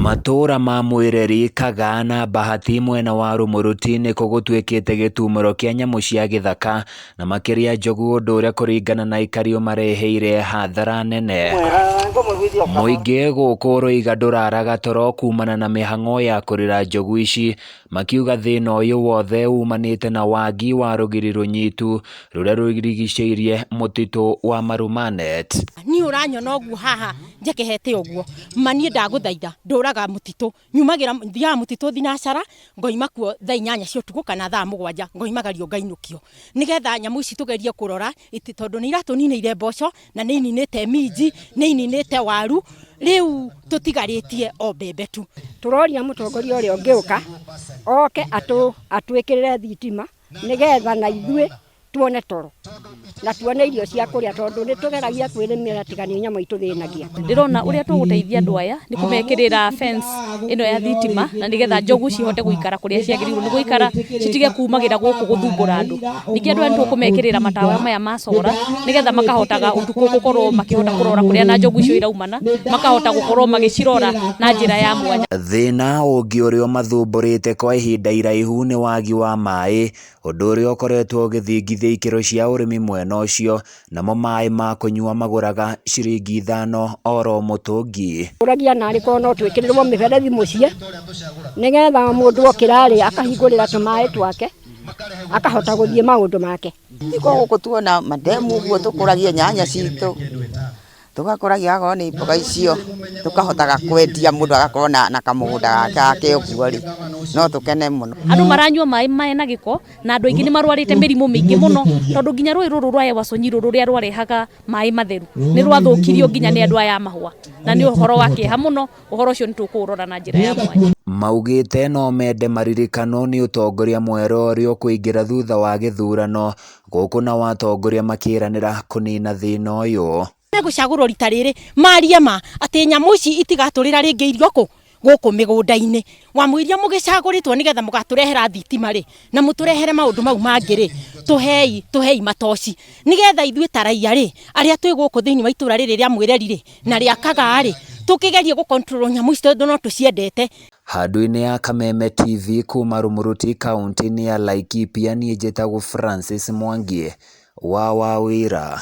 Matũra ma Mwĩreri, Kagaa na Bahati mwena wa Rumuruti nĩkuo gũtuĩkĩte gĩtumũro kĩa nyamũ cia gĩthaka na makĩria njogu, ũndũ ũrĩa kũringana na aikari ũmareheire hathara nene. Mũingĩ gũkũ ũroiga ndũraraga toro kumana na mĩhang'o ya kũrĩra njogu ici, makiuga thĩna ũyũ wothe umanĩte na wagi wa rũgiri rũnyitu rũrĩa rũrigicĩirie mũtitũ wa Marumanet. Niĩ ũranyona ũguo haha njekehete ũguo, ma niĩ ndagũthaitha ndũraga mũtitũ, nyumagĩra thiaga mũtitũ thinacara, ngoima kuo thaa 8 cia ũtukũ kana thaa 7, ngoimagario ngainũkio. Nĩgetha nyamũ ici tũgerie kũrora, tondũ nĩ iratũninĩire mboco, na nĩ ininĩte minji, nĩ ininĩte waru, rĩu tũtigarĩtie o mbembe tu. Tũroria mũtongoria ũrĩa ũngĩũka, oke atwĩkĩrĩre thitima, nĩgetha na ithuĩ tuone toro na tuone irio cia kũrĩa, tondũ nĩ tũgeragia kwĩrĩmĩra tiga nĩ nyamũ itũthĩnagia. Ndĩrona ũrĩa tũgũteithia andũ aya nĩ kũmekĩrĩra fence ĩno ya thitima, na nĩgetha njogu cihote gũikara kũrĩa ciagĩrĩirwo nĩ gũikara, citige kumagĩra gũkũ gũthumbũra andũ. Ningĩ andũ aya nĩ tũkũmekĩrĩra matawa maya ma solar, nĩgetha makahotaga ũtukũ gũkorwo makĩhota kũrora kũrĩa na njogu icio iraumana, makahota gũkorwo magĩcirora na njĩra ya mwanya. Thĩna ũngĩ ũrĩa ũmathumbũrĩte kwa ihinda iraihu nĩ wagi wa maĩ, ũndũ ũrĩa ũkoretwo ũgĩthingithia ikĩro cia ũrĩmi mwena ũcio, namo maĩ ma kũnyua magũraga ciringi 5 oro mũtũngi. Ũragia narĩ korwo no twĩkĩrĩrwo mĩberethi mũciĩ, nĩgetha mũndũ okĩra rĩ akahingũrĩra tũmaĩ twake, akahota gũthiĩ maũndũ make. Nĩkuo gũkũ tuona mandemu ũguo tũkũragia nyanya citũ, tũgakũragia akorwo nĩ mboga icio, tũkahotaga kwendia mũndũ agakorwo na kamũgũnda gake ũguo rĩ, no tũkene mũno. Andũ maranyua maĩ mena gĩko, na andũ aingĩ nĩ marwarĩte mĩrimũ mĩingĩ mũno, tondũ nginya rũĩ rũrũ rwa Ewaso Nyiro rũrĩa rwarehaga maĩ matheru nĩ rwathũkirio nginya nĩ andũ aya a mahũa, na nĩ ũhoro wa kĩeha mũno. Ũhoro ũcio nĩ tũkũũrora na njĩra ya mwanya. Maugĩte no mende maririkanwo nĩ ũtongoria mwerũ ũrĩa ũkũingĩra thutha wa gĩthurano, gũkũ nao atongoria makĩranĩra kũnina thĩna ũyũ. Megũcagũrwo rita rĩrĩ marie ma atĩ nyamũ ici itigatũrĩra rĩngĩ irio kũ gũkũ mĩgũnda-inĩ. Wamũiria mũgĩcagũrĩtwo nĩgetha mũgatũrehera thitima rĩ, na mũtũrehere maũndũ mau mangĩ rĩ, tũhei tũhei matoci nĩgetha ithuĩ ta raia rĩ, arĩa twĩ gũkũ thĩinĩ wa itũra rĩrĩ rĩa Mwĩreri rĩ, na rĩa Kagaa rĩ, tũkĩgerie gũ control nyamũ ici tondũ no tũciendete. Handũ-inĩ ya Kameme TV kuma Rumuruti kaunti-inĩ ya Laikipia, niĩ njĩtagwo Francis Mwangi wa Wawira.